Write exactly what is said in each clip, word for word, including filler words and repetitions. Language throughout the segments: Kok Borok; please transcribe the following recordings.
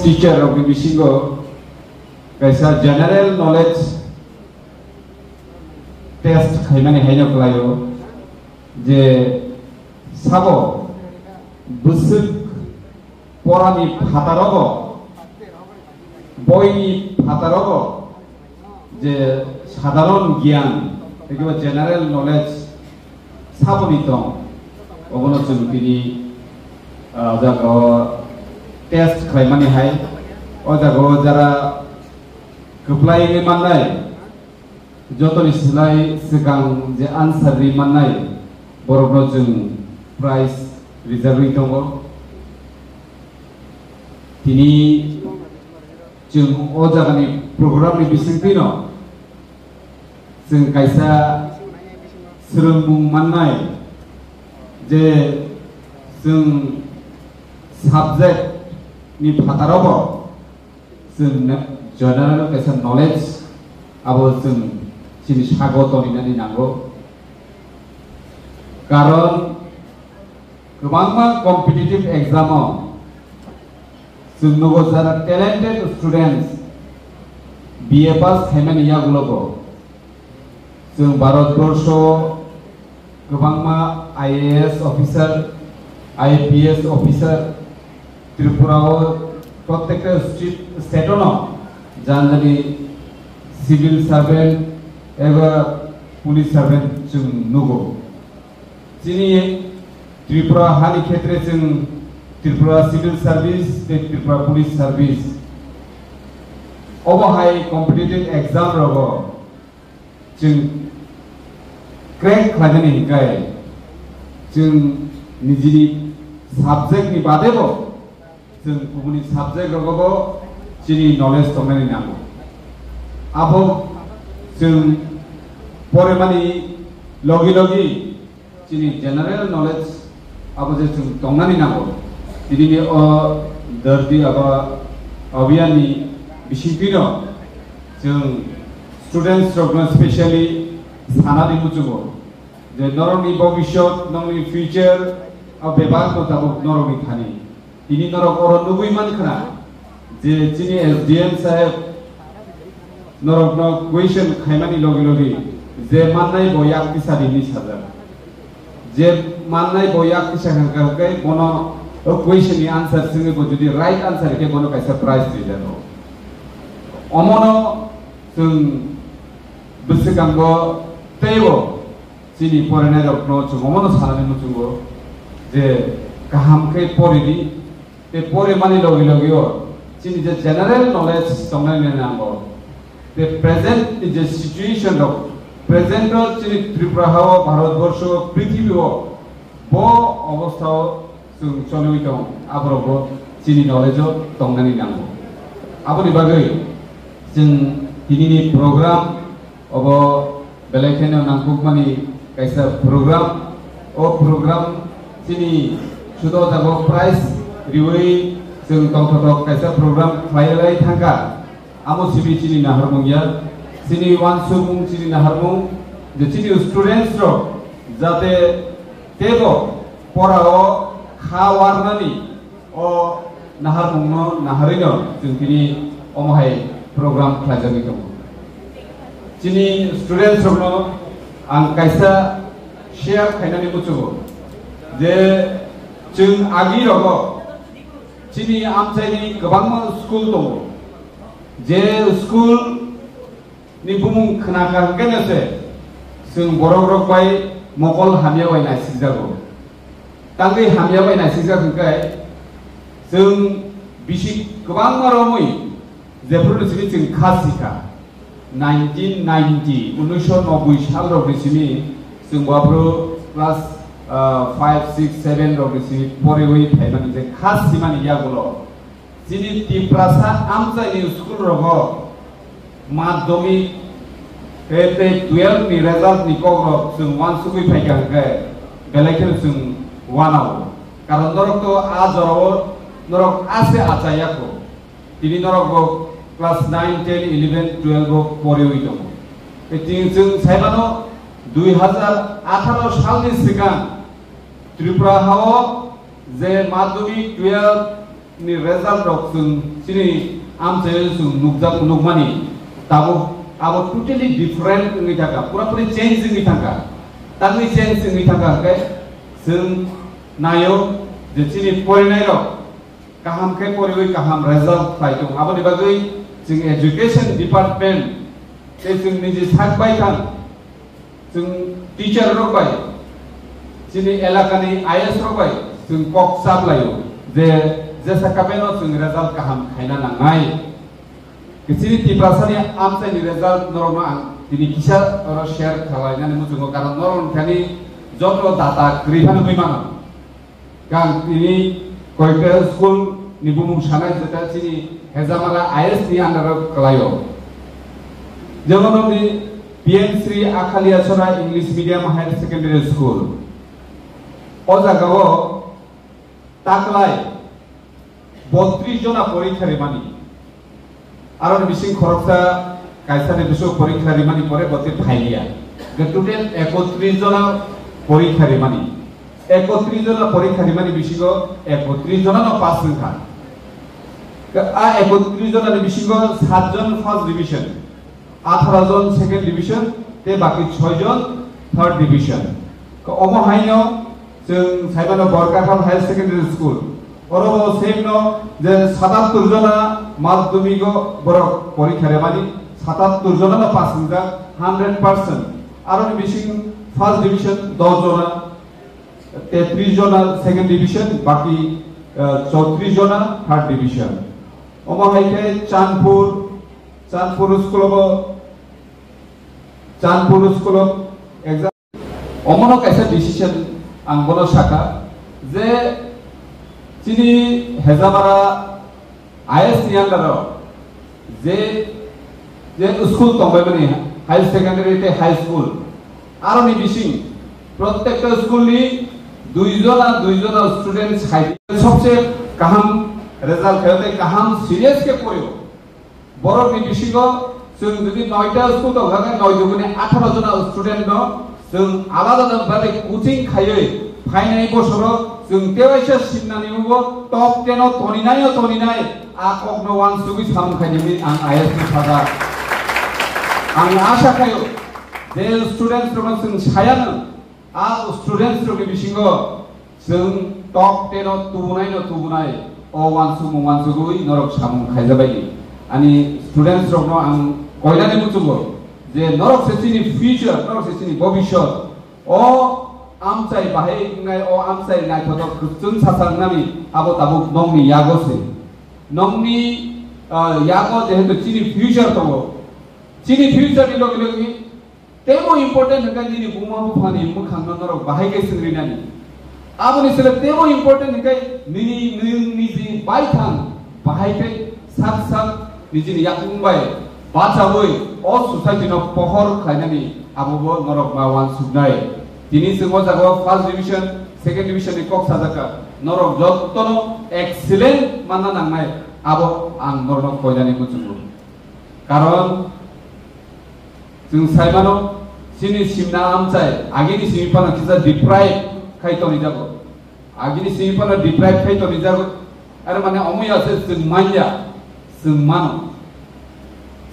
Teacher rokni bisingo kaisa general knowledge test khaimani haino khlaio je sabo bwswk porani phatarogo, boini phatarogo je sadharon giyan, ekiba general knowledge saboni tong, obono chwng tini, ah, jagao test khlaimani hai. O jagao jara kwplai wngwi mannai, jotoni slai swkang je answer ri mannai, borokno chwng prize rijagwi tongo. Tini chwng o jagani program ni bisingtwi no chwng kaisa swrwngmung mannai je chwng subject ni phataro bo chwng na-, general kaisa knowledge abo chwng chini sago toninani nango. Karon kwbangma competitive exam o chwng nugo jara talented students B A pass khaimani yagulo bo chwng Bharat borsho kwbangma I A S officer, I P S officer, Tripura o prottekta state, state o no jani jani civil servant eba police servant chwng nugo. Chini Tripura hani khetre chwng Tripura Civil Service tei Tripura Police Service obo hai competitive exam rogo chwng crack khlainani hinkhai chwng nijini subject ni badebo chwng kubuni subject rogobo chini knowledge tongnani nango. Abo chwng poremani logi logi chini general knowledge abo je chwng tongnani nango. Tinini o dharti aba abhiyan ni bisingtwi no chwng students rokno specially sanani muchungo je norokni bobishyot, norokni future, a bebak no tabuk norokni thani. Tini norok oro nugwi mankha je chini S D M saheb norokno question khaimani logi logi je mannai bo yak tisari hinwi sajak. Je mannai bo yak tisa hwnkha hwnkhe bono o question ni answer swngwi bo jodi right answer khe bono kaisa prize rijago. Omono chwng bwswkango teibo chini porenairokno chwng omono sanani muchungo je kaham khe porini tei porimani logi logi o chini je general knowledge tongnai nango tei present ni je situation rok, present o chini Tripura hao, Bharat borsho, prithibi o bo obostha o chwng choliwi tong, aborok bo chini knowledge o tongnani nango. Aboni bagwi chwng tinini program obo belai kheno nangkukmani kaisa program. O program chini sudo jago prize riwi chwng tongthotok kaisa program khlaiwi thangkha. Amo simi chini naharmung ya, chini wansukmung, chini naharmung, je chini students rok jate teibo pora o kha warnani o naharmungno naharwino chwng tini omo hai program khlaijagwi tongo. Chini students rokno ang kaisa share khainani muchungo je chwng agi rogo chini amchaini kwbangma school tongo. Je school ni bumung khna kha hwnkhe no se chwng borok rok bai mokol hamya bai naisik jago. Tangwi hamya bai naisik jak hwnkhe chwng bisi kwbangma romwi jephuru ni simi chwng kha sikha. Nineteen ninety, unisho noboi sal rok ni simi chwng bo aphuru class, ah, five, six, seven rok ni simi poriwi phaimani je kha simani yagulo. Chini Tiprasa amchaini school rogo madhyamik tei twelve ni result ni kok rok chwng wansugwi phaikha hwnkhe belai kheno chwng wanao. Karon norok to a jorao norok ase achaiya kho. Tini norok bo class nine, ten, eleven, twelve o poriwi tongo. Tei tini chwng saimano dui hazar atharo salni swkang Tripura hao je madhyamik twelve ni result rok chwng chini amchaio chwng nukjak, nukmani tabuk abo totally different wngwi thangkha, pura puri change wngwi thangkha. Tangwi change wngwi thangkha hwnkhe chwng naio je chini porinairok kaham khe poriwi kaham result khlai tongo. Aboni bagwi chwng education department tei chwng niji sak bai thang, chwng teacher rok bai, chini elakani I A S rok bai chwng kok chap laio je jesa kape no chwng result kaham khaina nangnai. Chini Tiprasani amchaini result norokno ang tini kisa oro share khlainani muchungo, karon norok thani joto data kwrwi phano nugwi mano. Kang tini koikta school ni bumung sanai jeta chini Hezamara I S ni under o kwlaio. Jemon ni P M Sri Akhalia Sora English Medium Higher Secondary School. O jaga o taklai botris jona porikha rimani. Aroni bising khoroksa kaisa ni bising porikha rimani pore bo tei phailiya. Hwnkhe total ekotris jona porikha rimani. Ekotris jona porikha rimani bisingo ekotris jona no pass wngkha. A ekotris jona ni bisingo sat jon first division, atharo jon second division, tei baki soi jon third division. Omo haino chwng saimano Borkathal Higher Secondary School. Oro bo same no je satattur jona madhyamiko borok porikha rimani, satattur jona no pass wngjak, hundred percent. Aroni bising first division dos jona, tetris jona second division, baki, eh, chowtris jona third division. Omo hai khe Chanpur, Chanpur school o, Chanpur school o exam. Omono kaisa decision ang bono saka je chini Hezamara I S ni under o je, je school tongbaimani, high secondary tei high school, aroni bising protekta school ni dui jona, dui jona student sai sobse kaham result khayo tei kaham serious khe porio. Borok ni bisingo chwng jodi noita school tongkha khe noi duguni atharo jona student no chwng alada alada bai coaching khaiwi phainai bosoro chwng tewaisa simnani ubo top ten o toninai o toninai a kokno uansugwi samung khainani ang I S ni sajak. Ang asha khaio je students rokno chwng sayano a students rokni bisingo chwng top ten o tubunai no tubunai o uansukmung uansugwi norok samung khaijabaidi. Ani students rokno ang koinani muchungo je norok se chini future, norok se chini bobisot. O amchai bahai wngnai, o amchai naithotok kwchwng sasak wngnani abo tabuk nokni yago se. Nokni, ah, yago jehetu chini future tongo. Chini future ni logi logi tebo important hwnkhe nini buma buphani mwkhangno norok bahai khe swngrinani. Aboni sele tebo important hwnkhe nini, nwng niji baithang bahai khe sak sak nijini yakung bai bachaui o society no pohor khlainani abo bo norok ma uansuknai. Tini chwng o jaga o first division, second division ni kok sajakha. Norok jotono excellent manna nangnai abo ang norokno koinani muchungo. Karon chwng saimano chini simna amchai agini simi phano kisa deprive khai tonijago. Agini simi phano deprive khai tonijago. Ar mane omo ya se chwng manya, chwng mano.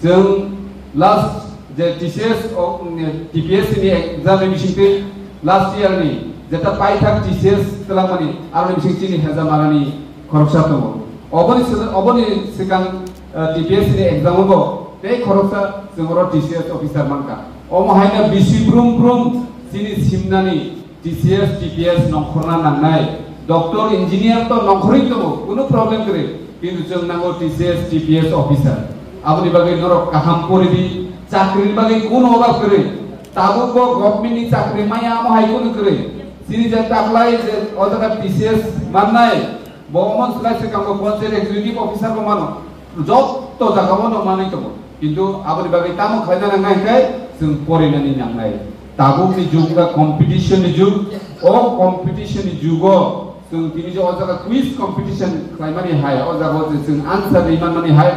Chwng last je T C S o, mm, T P S C ni exam ni bisingtwi last year ni jeta paithak T C S twlangmani aroni bising chini Hejamarani khoroksa tongo. Oboni sida-, oboni sikang, eh, T P S C ni exam o bo tei khoroksa chwng oro T C S officer mankha. Omo haino bisi brum brum chini simnani T C S, T P S nongkhorna nangnai. Doctor, engineer to nongkhorwi tongo, kunu problem kwrwi. Kintu chwng nango T C S, T P S officer. Aboni bagwi norok kaham poridi, chakrini bagwi kunu obab kwrwi. Tabuk bo government ni chakri maya amo hai kunu kwrwi. Chini je taklai je o jaga T C S mannai, bo omo swlai se kango Project Executive Officer bo mano. Jotto jaga o no manwi tongo. Kintu aboni bagwi tamo khlaina nangnai hwnkhe chwng porinani nangnai. Tabukni jug wngkha competition ni jug. O competition ni jugo chwng tini je o jaga quiz competition khlaimani hai, o jaga o je chwng answer ri manmani hai,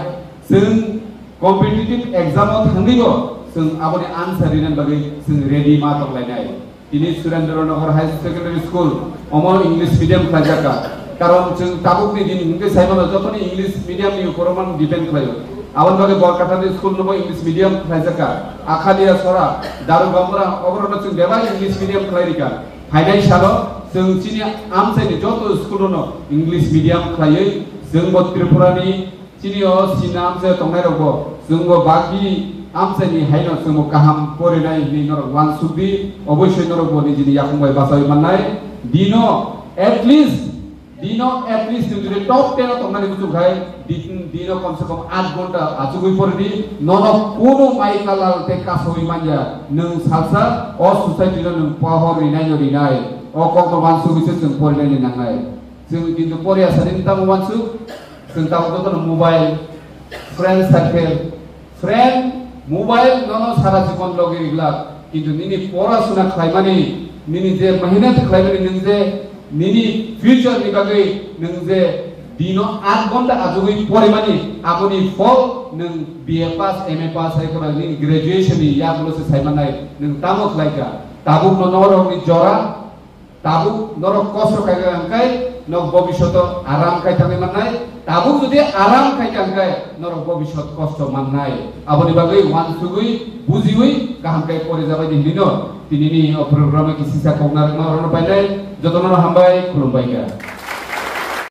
chwng competitive exam o thangwi bo chwng aboni answer rinani bagwi chwng ready ma tonglainai. Tini Surendra Nagar High Secondary School, omo English medium khlaijak kha. Karon chwng tabukni din hwnkhe sai mano jotoni English medium ni upor man depend khlaio. Aboni bagwi Borkatha ni school no bo English medium khlaijakha. Akhalia sora, Daru Gamura, oborok no chwng bebak English medium khlai rikha. Phainai salo chwng chini amchaini joto school no English medium khlaiwi chwng bo Tripura ni chini o sinam se tongnai rok bo chwng bo baki amchaini haino chwng bo kaham porinai hinwi norok uansuk di, oboisoi norok bo nijini yakung bai bachawi mannai. Dino at least, dino at least nwng jodi top ten o tongnani muchung khai, di-, dino komse kom aat ghonta achugwi pori di, nono kunu mai kalal tei kasawi manya, nwng salsa o society no nwng pohor rinai no rinai, o kok no uansugwi se chwng porinai ni nangnai. Chwng kintu poriya sani tamo uansuk, chwng tabuk jotono mobile, friend circle, friend, mobile nono sara jibon logi riglak, kintu nini porasuna khlaimani, nini je mehnat khlaimani, nini je nini future ni bagwi nwng je dino aat ghonta achugwi porimani, aboni phol nwng B A pass, M A pass hai kheno nini graduation ni yagulo se sai mannai, nwng tamo khlaikha. Tabuk no norokni jora, tabuk norok kosto khaikha hwnkhe nok bobishoto aram khai thangwi mannai. Tabuk jodi aram khaikha hwnkhe norok bobishot kosto mannai. Aboni bagwi uansugwi, bujiwi, kaham khe porijabai di hinwi no tinini o program o kisisa kokna rwkma rwno painai. Jotono hambai, khulumbai kha.